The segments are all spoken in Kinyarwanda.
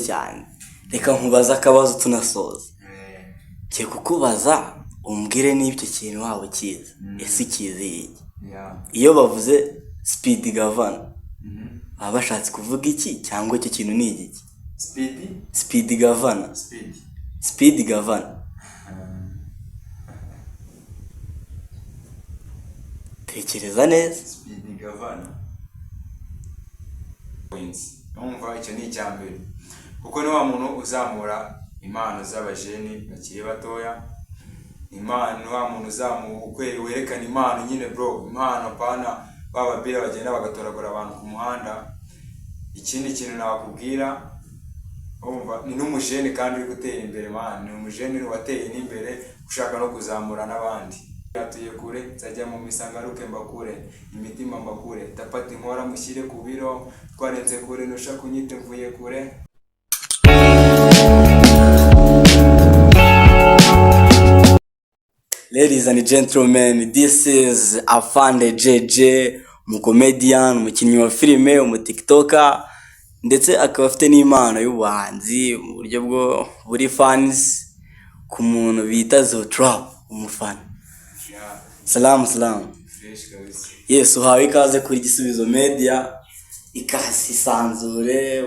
Cyane. Reka nkubaze akabazo tunasoza. Ngiye kukubaza umbwire niba icyo kintu waba ukizi. Ese ukizi iki? Iyo bavuze Speed Governor, baba bashatse kuvuga iki, cyangwa icyo kintu ni igiki? Speed? Speed Governor. Speed? Speed Governor. Tekereza neza. Speed Governor points. Numva icyo ni icya mbere, kuko ni wa muntu uzamura impano z'abajeni bakiri batoya, impano ni wa muntu uzamura, werekana impano nyine, bro, impano, apana ba babira bagenda bagatoragura abantu ku muhanda. Ikindi kintu nakubwira, urumva ni n'umujeni kandi uri gutera imbere, man. Ni umujeni wateye n'imbere, ushaka no kuzamura n'abandi. Atuye kure, nzajya mu misa ngaruke mbakure imitima, mbakure tapati nkora mushyire ku biro, twarenze kure, nushaka unyite mvuye kure. Ladies and gentlemen, this is Afande JJ, umucomedian, umukinnyi wa filime, umutiktoker, ndetse akaba afite n'impano y'ubuhanzi mu buryo bwo buri fans ku muntu bita Zotrap, umufana. Salamu salamu. Fresh kabisa. Yes, uhawe ikaze kuri Gisubizo Media, ikaze, isanzure,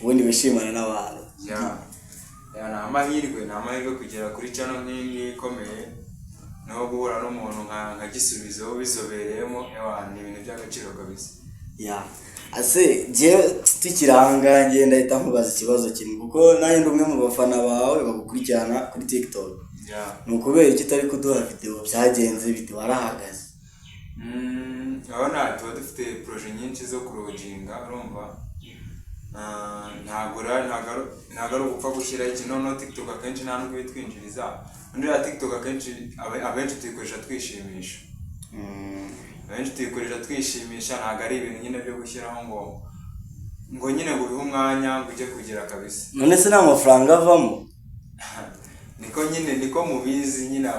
ubundi wishimane n'abantu. Yeah, ni amahirwe kugera kuri channel nk'iyi ngiyi ikomeye, no guhura n'umuntu nka Gisubizo ubizobereyemo. Ewa, ni ibintu by'agaciro kabisa. Yeah. Ase njyewe tukiri aha ngaha, njye ndahita nkubaza ikibazo kimwe, kuko nanjye ndi umwe mu bafana bawe bagukurikirana kuri TikTok. Ni ukubera iki utari kuduha video? Byagenze bite? Warahagaze? Urabona tuba dufite projet nyinshi zo kulaunchinga, urumva. Ntabwo ari ugupfa gushyiraho ikintu. Noneho TikTok akenshi nta nubwo ibitwinjiriza. Undi ya TikTok akenshi abenshi tuyikoresha twishimisha. Abenshi tuyikoresha twishimisha, ntabwo ari ibintu nyine byo gushyiraho ngo nyine ngo ubihe umwanya ngo ujye kugira kabisa. None se nta mafaranga avamo? Niko nyine, niko mubizi nyine,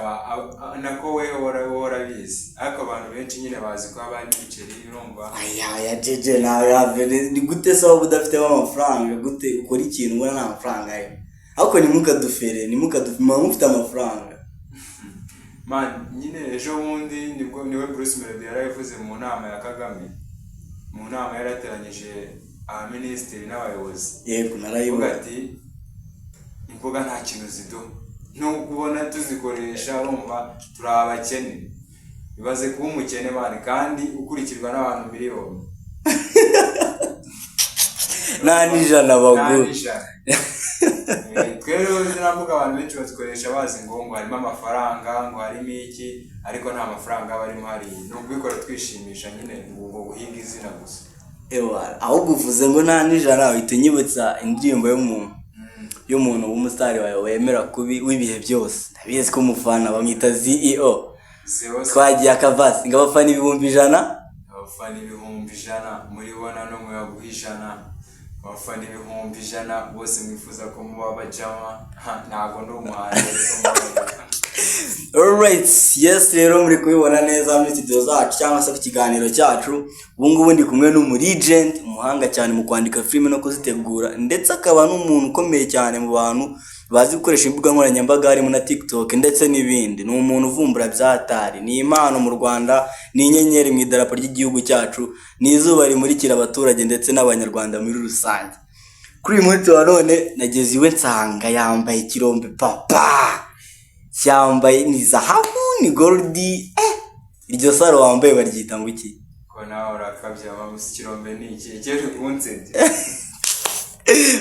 nako wewe urabizi, ariko abantu benshi nyine bazi ko haba harimo ibiceri, urumva. Aya ya jeje nawe have, ni gute se waba udafitemo amafaranga? Gute ukora ikintu ubona nta mafaranga arimo? Ariko ntimukadufere, ntimukadufere, muba mufite amafaranga. Man, nyine ejo bundi nibwo niwe Bruce Melody yarabivuze mu nama ya Kagame, mu nama yari yateranyije abaminisitiri n'abayobozi. Yego. Avuga Narayibona. ati imboga nta kintu ziduha, nubwo ubona tuzikoresha, urumva turi abakene. Ibaze kuba umukene, man, kandi ukurikirwa n'abantu miliyoni. Nta n'ijana Nta baguha. n'ijana. Twe rero ziriya mbuga abantu benshi bazikoresha bazi ngo harimo amafaranga, ngo harimo iki, ariko nta mafaranga aba arimo hariya. Ni ukubikora twishimisha nyine, ngo guhiga izina gusa. Ewa, ahubwo uvuze ngo nta n'ijana, uhita unyibutsa indirimbo y'umuntu w'umusitari wawe wemera kubi w'ibihe byose. Ndabizi ko umufana bamwita CEO. Zeo. Twagiye akavasi ngo abafana 100,000. Abafana 100,000 muribona no muyaguha 100, abafana 100,000 bose mwifuza ko muba abajama. Ha, ntabwo ndi umuhanzi, ariko murabona. Alright, yes, rero muri kubibona neza muri studio zacu cyangwa se ku kiganiro cyacu. Ubu ngubu ndi kumwe n'umulegend, umuhanga cyane mu kwandika filime no kuzitegura, ndetse akaba n'umuntu ukomeye cyane mu bantu bazi gukoresha imbuga nkoranyambaga, harimo na TikTok ndetse n'ibindi. Ni umuntu uvumbura byatari, ni impano mu Rwanda, ni inyenyeri mu idarapo ry'igihugu cyacu, ni izuba rimurikira abaturage ndetse n'Abanyarwanda muri rusange. Kuri uyu munsi wa none nageze iwe nsanga yambaye ikirombe, papa, cyambaye ni zahabu, ni gold. Iryo saro wambaye baryita ngo iki? Ko nawe urakabya, gusa ikirombe ni iki? Icyeje kunsebya.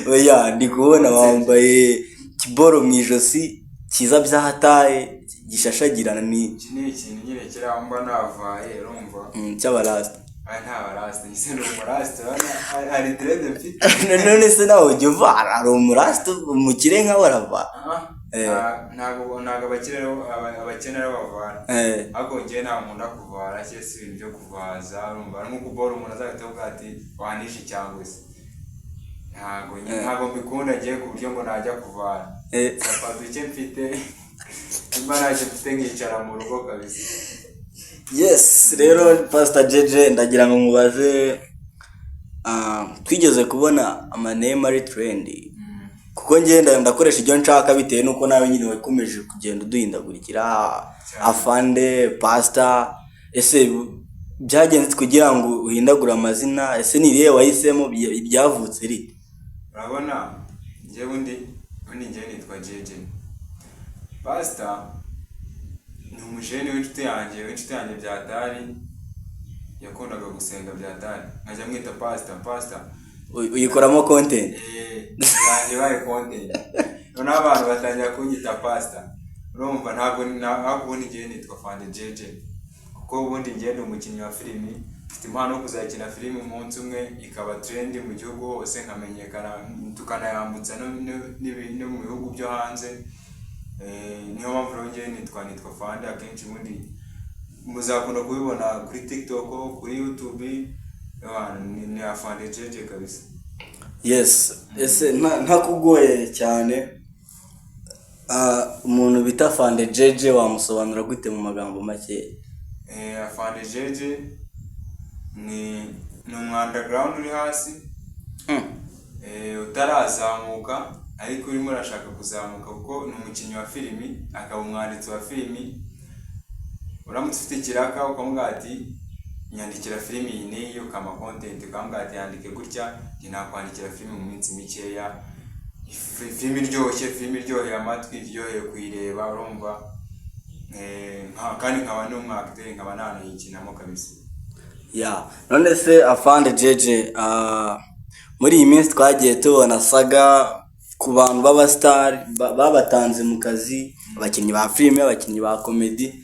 Oya, ndi kubona wambaye kiboro mu ijosi cyiza byahataye, gishashagirana, ni Iki ni ikintu nyine kiri aho mba navaye, urumva. Cy'abarasta. Aya nta barasta, njye ni umurasta, urabona hari dread mfite. None se nawe ujya uvara? Hari umurasta umukire nkawe aravara? Aha. Ntabwo abakene aribo bavara. Ariko njyewe ntabwo nkunda kuvara, cyangwa se ibintu byo kuvaza, urumva nk'uko ubora umuntu azahita avuga ati wanishe cyangwa se ntabwo nyine, ntabwo mbikunda ngiye ku buryo ngo najya kuvara. Sapa duke mfite, nimba ntacyo mfite nkicara mu rugo kabisa. Yes, rero Pastor Jeje, ndagira ngo nkubaze, twigeze kubona amaname ari trend. Kuko ngenda ndakoresha ibyo nshaka bitewe n'uko nawe nyine wakomeje kugenda uduhindagurikira. Cyane. Afande, pasita, ese byagenze kugira ngo uhindagure amazina? Ese ni irihe wahisemo? Ryavutse rite? Urabona njyewe undi njyewe nitwa JJ. Pasita ni umujene w'inshuti yanjye byatari, yakundaga gusenga byatari, nkajya mwita pasita, pasita. Uyikoramo content. Yanjye baye content, noneho abantu batangira kunyita pasita. Urumva ntabwo ariko ubundi njyewe nitwa Fande JJ, kuko ubundi njyewe ndi umukinnyi wa filimi, mfite impano yo kuzakina filimi umunsi umwe ikaba trend mu gihugu hose, nkamenyekana, tukanayambutsa no mu bihugu byo hanze. Niyo mpamvu rero njyewe nitwa Fande. Akenshi ubundi muzakunda kubibona kuri TikTok, kuri YouTube. Ni Afande JJ kabisa. Yes, ese ntakugoye cyane, umuntu bita Fande JJ wamusobanura gute mu magambo make? Afande JJ ni umu underground uri hasi, utarazamuka ariko urimo urashaka kuzamuka, kuko ni umukinnyi wa filimi akaba umwanditsi wa filimi. Uramutse ufite ikiraka ukamubwira ati nyandikira filimi iyi n'iyi, ukampa content, ukamubwira ati yandike gutya, njye nakwandikira filimi mu minsi mikeya. Filimi iryoshye, filimi iryoheye amatwi, iryoheye kuyireba, urumva. Kandi nkaba n'umu acteur, nkaba nanayikinamo kabisa. Ya, none se Afande JJ, muri iyi minsi twagiye tubona saga ku bantu b'abasitari babatanze mu kazi, abakinnyi ba filime, abakinnyi ba comedy.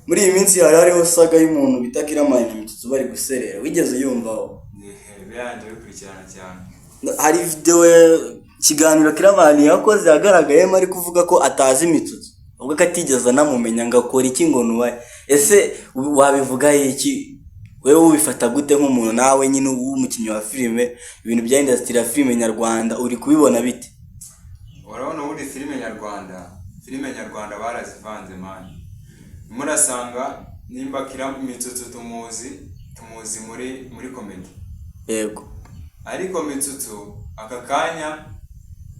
Muri iyi minsi hari hariho saga y'umuntu bita Killaman na Mitsutsu bari guserera, wigeze uyumvaho? Biranje bikurikirana cyane. Hari video, ikiganiro Killaman yakoze yagaragayemo ari kuvuga ko atazi Mitsutsu, avuga ko atigeze anamumenya, ngo akora iki, ngo nubahe. Ese wabivugaho iki? Wewe ubifata gute nk'umuntu nawe nyine w'umukinnyi wa filime? Ibintu bya industry ya filime nyarwanda uri kubibona bite? Urabona ubundi filime nyarwanda barazivanze man. Murasanga nimba kira Mitsutsu tumuzi muri comedy. Ariko Mitsutsu aka kanya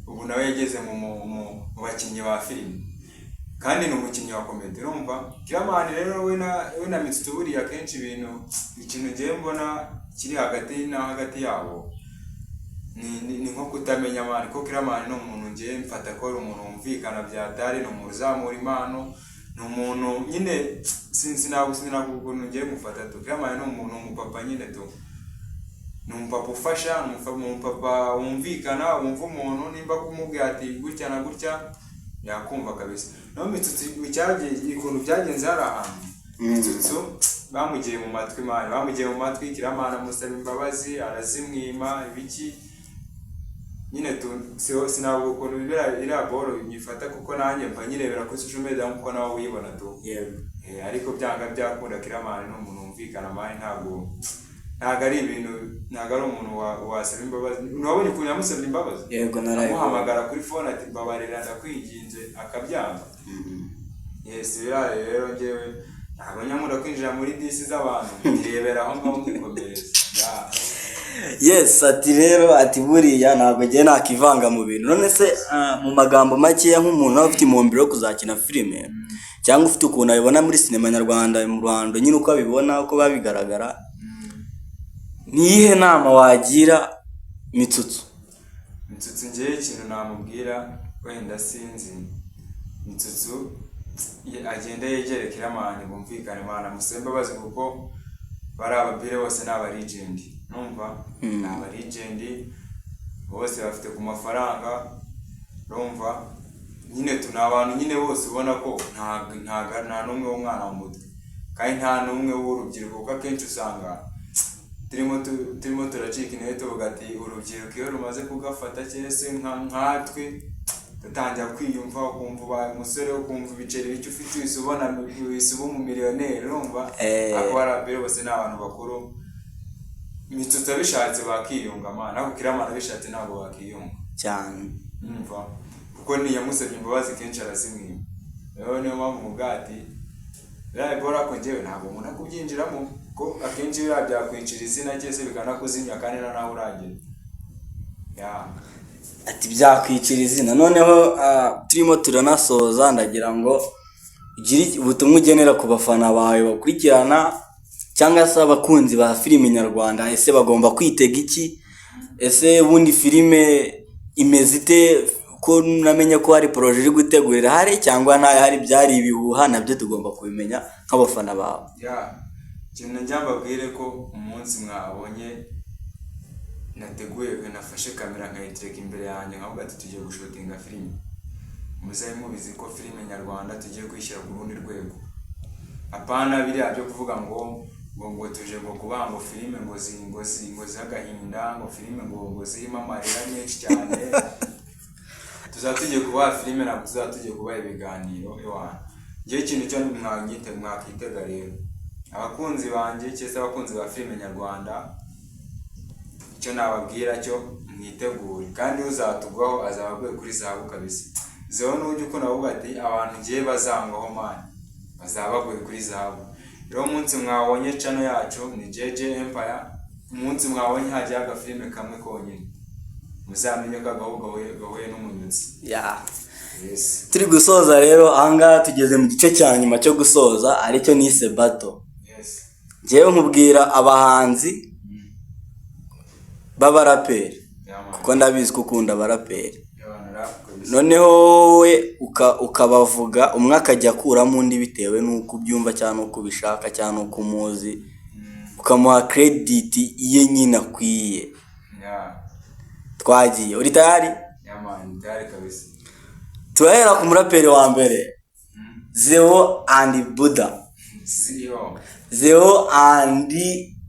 ubu nawe yageze mu bakinnyi ba filime kandi ni umukinnyi wa comedy. Urumva Killaman rero we na Mitsutsu, buriya akenshi ikintu ngiye mbona kiri hagati na hagati yabo ni nko kutamenya man, kuko Killaman ni umuntu ngiye mfata ko ari umuntu wumvikana byatari, ni umuntu uzamura impano, ni umuntu nyine sinabwo ukuntu ngiye mufata tu. Killaman ni umuntu, umupapa nyine tu, ni umupapa ufasha, ni umupapa wumvikana, wumva umuntu, nimba kumubwira ati gutya na gutya yakumva kabisa. Naho Mitsutsu icyagiye, ukuntu byagenze, hari ahantu Mitsutsu bamugiye mu matwi man, bamugiye mu matwi, Killaman amusaba imbabazi arazimwima, ibiki nyine tu. Sinabwo ukuntu iriya boro nyifata, kuko nanjye mba nyirebera kuri social media nkuko nawe uyibona tu. Ariko byanga byakunda Killaman ni umuntu wumvikana man, ntabwo ari ibintu, ntabwo ari umuntu wasaba imbabazi. Ntiwabonye ukuntu yamusabye imbabazi? Yego, narabibonye. Amuhamagara kuri phone ati mbabarira, ndakwinginze, akabyanga. Yes, biriya rero njyewe ntabwo nyamura kwinjira muri disi z'abantu, nkirebera aho ngaho nkikomereza. Yeah. Yes, ati rero, ati buriya ntabwo ngiye nakivanga mu bintu. None se mu magambo makeya, nk'umuntu nawe ufite intumbero yo kuzakina filime cyangwa ufite ukuntu abibona muri sinema nyarwanda mu Rwanda nyine, uko abibona, uko biba bigaragara, ni iyihe nama wagira Mitsutsu? Mitsutsu ngewe ikintu namubwira, wenda sinzi, Mitsutsu agende yegere Killaman bumvikane man, amusabe imbabazi, kuko bari ababire bose ni aba legend, numva ni aba legend bose, bafite ku mafaranga. Urumva nyine tu ni abantu nyine bose ubona ko nta n'umwe w'umwana mu mutwe kandi nta n'umwe w'urubyiruko, kuko akenshi usanga turimo turacika intege tuvuga ati urubyiruko iyo rumaze kugafata cyangwa se nkatwe dutangira kwiyumva, ukumva ubaye umusore, ukumva ibiceri bike ufite uhise ubona, uhise uba umumiliyoneri, urumva. Ariko bariya mbere bose ni abantu bakuru. Mitsutsu abishatse bakiyunga man, ariko Killaman abishatse ntabwo bakiyunga. Cyane. Umva, kuko niyamusabye imbabazi kenshi arazimwima. Rero niyo mpamvu mubwira ati biriya bora ko njyewe ntabwo nkunda kubyinjiramo, ko akenshi biriya byakwicira izina cyangwa se bikanakuzimya kandi na nawe uragera ya. Ati byakwicira izina. Noneho turimo turanasoza, ndagira ngo ugire ubutumwa ugenera ku bafana bawe bakurikirana cyangwa se abakunzi ba filime nyarwanda. Ese bagomba kwitega iki? Ese ubundi filime imeze ite? Ko namenye ko hari projet iri gutegurira hari cyangwa ntayo hari, byari ibihuha, nabyo tugomba kubimenya nk'abafana bawe. Ya, ikintu njya mbabwire ko umunsi mwabonye nateguye, nafashe kamera nkayitereka imbere yanjye, nkavuga ati tugiye gushootinga filime, muzabe mubizi ko filime nyarwanda tugiye kuyishyira ku rundi rwego. Apana biriya byo kuvuga ngo tuje ngo kubaha ngo filime ngo zi ngo zi ngo z'agahinda, ngo filime ngo zirimo amarira menshi cyane. Tuzaba tugiye kubaha filime, ntabwo tuzaba tugiye kubaha ibiganiro. Ewana, njyewe ikintu cyo mwanyite mwakitega rero, abakunzi banjye cyangwa se abakunzi ba filime nyarwanda, icyo nababwira cyo, mwitegure, kandi uzatugwaho azaba aguye kuri zahabu kabisa. Zeho n'ujya ukunda kuvuga ati abantu ngiye bazangwaho man, bazaba baguye kuri zahabu. Rero umunsi mwabonye channel yacu ni JJ Empire, umunsi mwabonye hajyaho agafilime kamwe konyine, muzamenye ko agahu gahuye n'umunyutsi. Yes. Turi gusoza rero, ahangaha tugeze mu gice cya nyuma cyo gusoza, aricyo nise battle. Njyewe nkubwira abahanzi b'abaraperi, Yeah, man. kuko ndabizi ko ukunda abaraperi. Yeah, rap kabisa. Noneho wowe ukabavuga, umwe akajya akuramo undi bitewe n'uko ubyumva cyangwa n'uko ubishaka cyangwa n'uko umuzi, ukamuha credit ye nyine akwiye. Twagiye, uri tayari? Yeah man, tayari kabisa. Turahera ku muraperi wa mbere, Zeo and Buda. CEO. Zeo and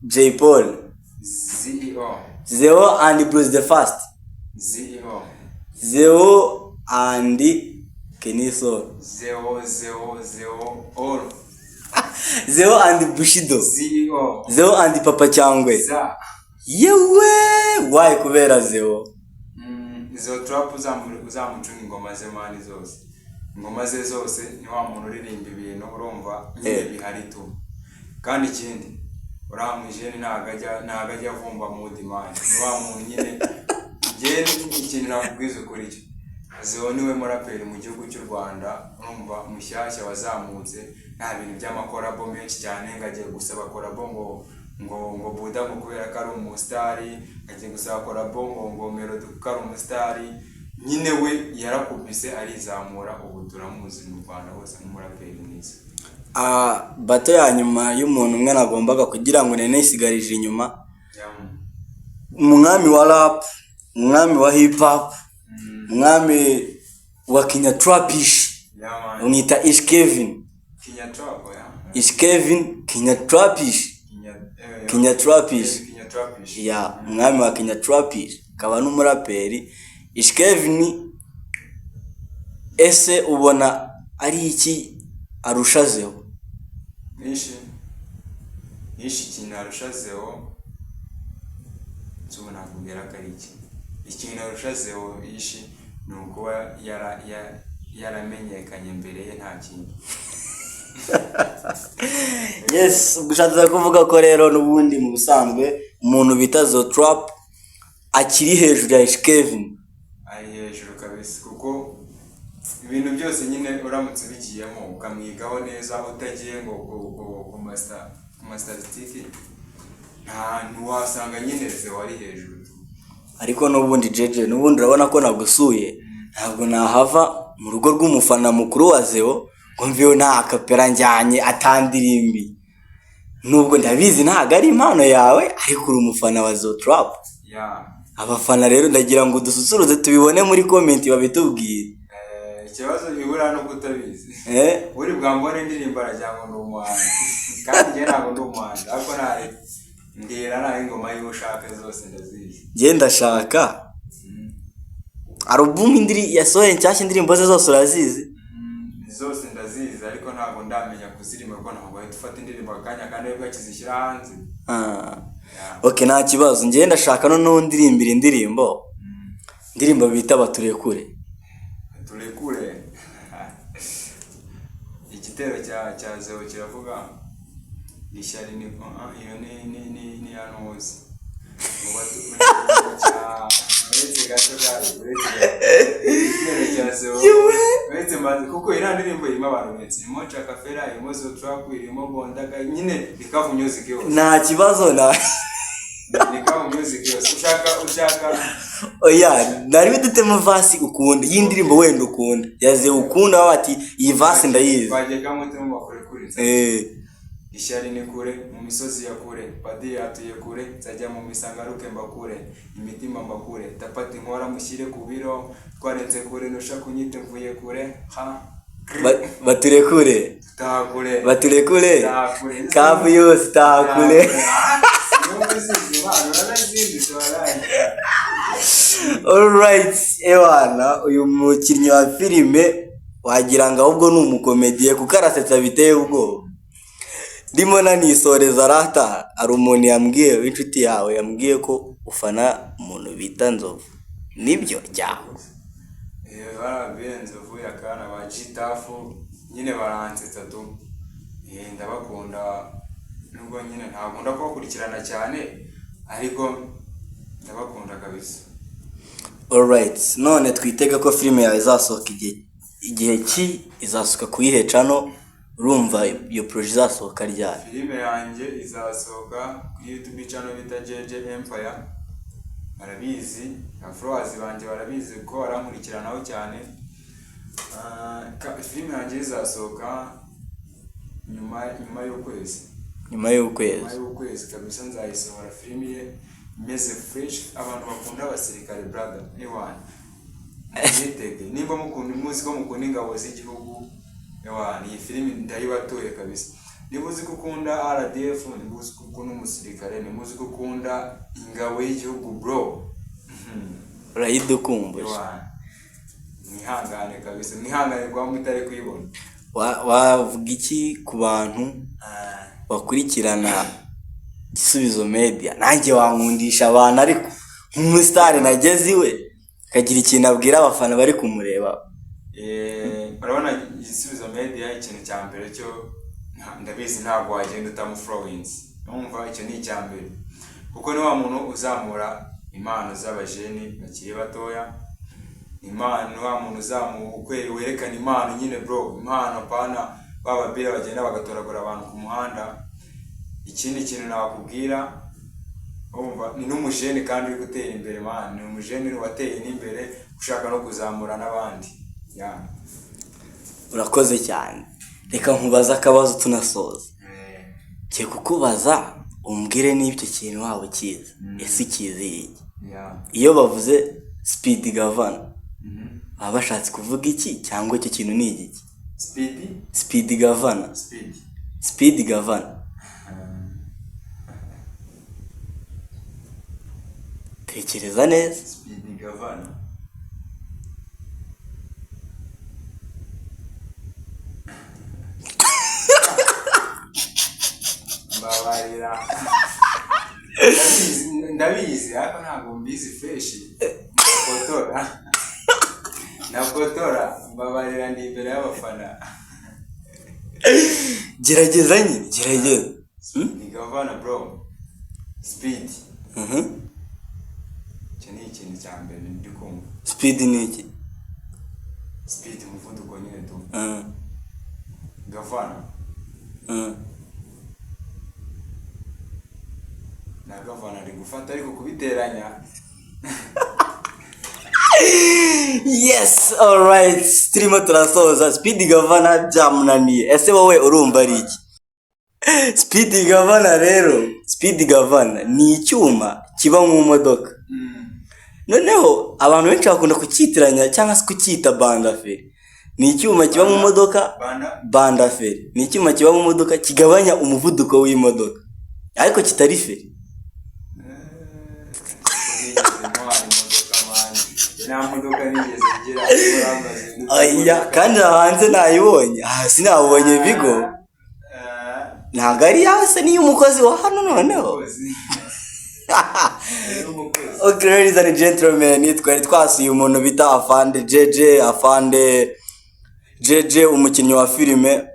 Jay Paul. CEO. Zeo and Bruce the First. CEO. Zeo and Kenny Sol. Zeo, Zeo, Zeo all. Zeo and Bushido. CEO. Zeo and Papa Cyangwe. Za. Yewe, why kubera Zeo? Izo trap uzamucunga ingoma ze man zose. Ingoma ze zose ni wa muntu uririmba ibintu urumva nyine bihari tu. Kandi ikindi, uriya mujene ntago ajya avumba mood man. Ni wa muntu nyine, njye ikintu nakubwiza ukuri cyo, Zeo niwe muraperi mu gihugu cy'u Rwanda urumva mushyashya wazamutse, nta bintu by'amacollabo menshi cyane, ngo agiye gusaba collabo ngo Buda ngo kubera ko ari umusitari, agiye gusaba collabo ngo Melody kuko ari umusitari. Nyine we yarakubise arizamura, ubu turamuzi mu Rwanda hose nk'umuraperi mwiza. Battle ya nyuma y'umuntu umwe nagombaga kugira ngo nene isigarije inyuma, umwami wa rap, umwami wa hip hop, umwami wa kinyatrapish, Yeah, man. umwita Ish Kevin. Kinya Trap, ya. Ish Kevin, kinyatrapish. Kinya Kinyatrapish. Kinya Trapish. Ya, umwami wa kinyatrapish akaba n'umuraperi Ish Kevin. Ese ubona ari iki arusha Zeo? Nishi ikintu arusha Zeo, ubu nakubwira ko ari iki. Ikintu arusha Zeo ishi ni ukuba yaramenyekanye mbere ye, nta kindi. Yes, ubwo kuvuga ko rero n'ubundi mu busanzwe umuntu bita Zeo Trap akiri hejuru ya Ish Kevin. Ari hejuru kabisa, kuko ibintu byose nyine uramutse ubigiyemo ukamwigaho neza, utagiye ngo ku mastatistique, nta hantu wasanga nyine Zeo ari hejuru. Ariko n'ubundi Jeje, n'ubundi urabona ko nagusuye, ntabwo nahava mu rugo rw'umufana mukuru wa Zeo ngo mveho nta acapella njyanye atandirimbi. Nubwo ndabizi ntabwo ari impano yawe, ariko uri umufana wa Zeo Trap. Abafana rero ndagira ngo dususuruze, tubibone muri comment babitubwire. Ikibazo ibura no kutabizi. Eh. Uri bwambone indirimbo aragira ngo ndi umuhanzi, kandi njye ntabwo ndi umuhanzi, ariko ntare mbwira nawe ingoma yiwe ushaka zose ndazizi. Njye ndashaka alubumu indiri yasohoye nshyashya, indirimbo ze zose urazizi? Zose ndazizi, ariko ntabwo ndamenya kuzirima, kuko ntabwo wahita ufata indirimbo akanya kandi aribwo akizishyira hanze. Ah. Ok, nta kibazo. Njye ndashaka noneho ndirimbira indirimbo bita Baturekure. Turekure. Igitero cya Zeo kiravuga ishyari ni iyo ni ya ntuzi ngo cya Uretse gato kandi, uretse gato. Igitero cya Zeo. Yewe. Uretse mbanze, kuko iriya ndirimbo irimo abantu benshi, irimo Chakafera, irimo Zotrap, irimo Bondaga, nyine ni Kavu Music yose. Nta kibazo na Ni Kavu Music yose. Ushaka Oya, nari bidutemo verse ukunda y'indirimbo wenda ukunda ya Zeo, ukunda bati iyi verse ndayizi. Bagiye kamutemo bakore kuri. Ishyari ni kure, mu misozi ya kure, padiri atuye kure, nzajya mu misangaruke mbakure, imitima mbakure, tapati nkora mushyire ku biro, twarenze kure, nusha kunyita mvuye kure, ha, Baturekure. Tahakure. Baturekure. Tahakure. Kavu yose tahakure. Tahakure. Urazindi waraye. Alright, ewana uyu mukinnyi wa filime wagira ngo ahubwo ni umukomediye kuko arasetsa biteye ubwoba. Ndimo nanisoreza rata, hari umuntu yambwiye w'inshuti yawe, yambwiye ko ufana umuntu bita Nzovu, nibyo cyangwa? Barabwiye Nzovu yakana ba Gitafu nyine baransetsa tu. Ndabakunda nubwo nyine ntabwo kubakurikirana cyane, ariko ndabakunda kabisa. Alright, none twitega ko filime yawe izasohoka igihe ki? Izasohoka ku yihe channel? Urumva iyo projet izasohoka ryari? Filime yanjye izasohoka kuri YouTube channel bita JJ Empire. Barabizi, followers banjye barabizi ko barankurikiranaho cyane. Filime yanjye izasohoka nyuma y'ukwezi. Nyuma y'ukwezi. Nyuma y'ukwezi kabisa nzayisohora, filime ye imeze fresh. Abantu bakunda abasirikare, brother, ewana mwitege, nimba mukunda, muzi ko mukunda ingabo z'igihugu, ewana iyi filime ndayibatuye kabisa. Niba uzi ko ukunda RDF, niba uzi ko ukunda umusirikare, niba uzi ko ukunda ingabo y'igihugu, bro, Urayidukumbuje. Ewana mwihangane kabisa, mwihangane kuba mutari kuyibona. Wavuga iki ku bantu bakurikirana Gisubizo Media? Nanjye wankundisha abantu, ariko nk'umusitari nageze iwe akagira ikintu abwira abafana bari kumureba. Urabona Igisubizo Media, ikintu cya mbere cyo ndabizi ntabwo wagenda utamufollowinze. Urumva icyo ni icya mbere, kuko ni wa muntu uzamura impano z'abajeni bakiri batoya, impano ni wa muntu werekana impano nyine, bro, impano pana bababira bagenda bagatoragura abantu ku muhanda. Ikindi kintu nakubwira, urumva ni n'umujeni kandi uri gutera imbere, man, ni umujeni wateye n'imbere ushaka no kuzamura n'abandi, yeah. Urakoze cyane. Reka nkubaze akabazo tunasoza. Ngiye kukubaza umbwire niba icyo kintu waba ukizi. Ese ukizi iki? Yeah. Iyo bavuze speed governor, baba bashatse kuvuga iki, cyangwa icyo kintu ni igiki? Speed. Speed governor. Speed. Speed governor. Tekereza neza. Speed governor. Mbabarira. Ndabizi ariko ntabwo mbizi fresh. Nakotora. Nakotora, mbabarira, ndi imbere y'abafana. Gerageza nyine, gerageza. Speed governor, bro. Speed. Icyo ni ikintu cya mbere ndi kumva. Speed ni iki? Speed, umuvuduko nyine tu. Governor. Na governor ari gufata, ariko kubiteranya. Yes, alright, turimo turasoza. Speed governor byamunaniye. Ese wowe urumva ari iki speed governor? Rero speed governor ni icyuma kiba mu modoka. Noneho abantu benshi bakunda kucyitiranya cyangwa se kucyita bande à frein. Ni icyuma kiba mu modoka. Banda. Bande à frein ni icyuma kiba mu modoka kigabanya umuvuduko w'imodoka, ariko kitari feri. Nigeze ntwara imodoka, man? Nta modoka nigeze ngira. Urambaze. Oya, kandi hanze nayibonye, hasi nabonye Vigo. Ntabwo ari yase, niyo umukozi wa hano noneho. Umukozi. Umukozi. Okay, ladies and gentlemen, twari twasuye umuntu bita Afande JJ, Afande JJ umukinnyi wa filime.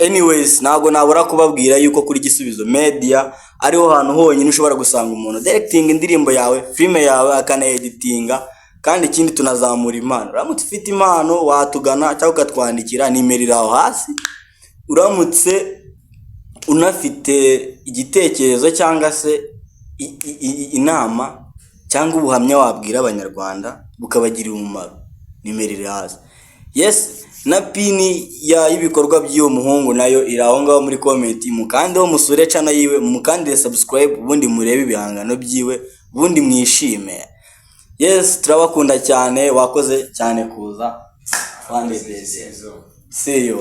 Anyways, ntabwo nabura kubabwira yuko kuri Gisubizo Media Ariho hantu honyine ushobora gusanga umuntu directing indirimbo yawe, filime yawe, akanaeditinga. Kandi ikindi, tunazamura impano. Uramutse ufite impano, watugana cyangwa ukatwandikira, nimero iri aho hasi. Uramutse unafite igitekerezo cyangwa se inama cyangwa ubuhamya wabwira Abanyarwanda bukabagirira umumaro, nimero iri hasi. Yes, na pin ya y'ibikorwa by'uwo muhungu nayo iri aho ngaho muri comment. Mukandeho, musure channel yiwe, mukandire subscribe, ubundi murebe ibihangano byiwe, ubundi mwishime. Yes, turabakunda cyane. Wakoze cyane kuza. Igisubizo. See you.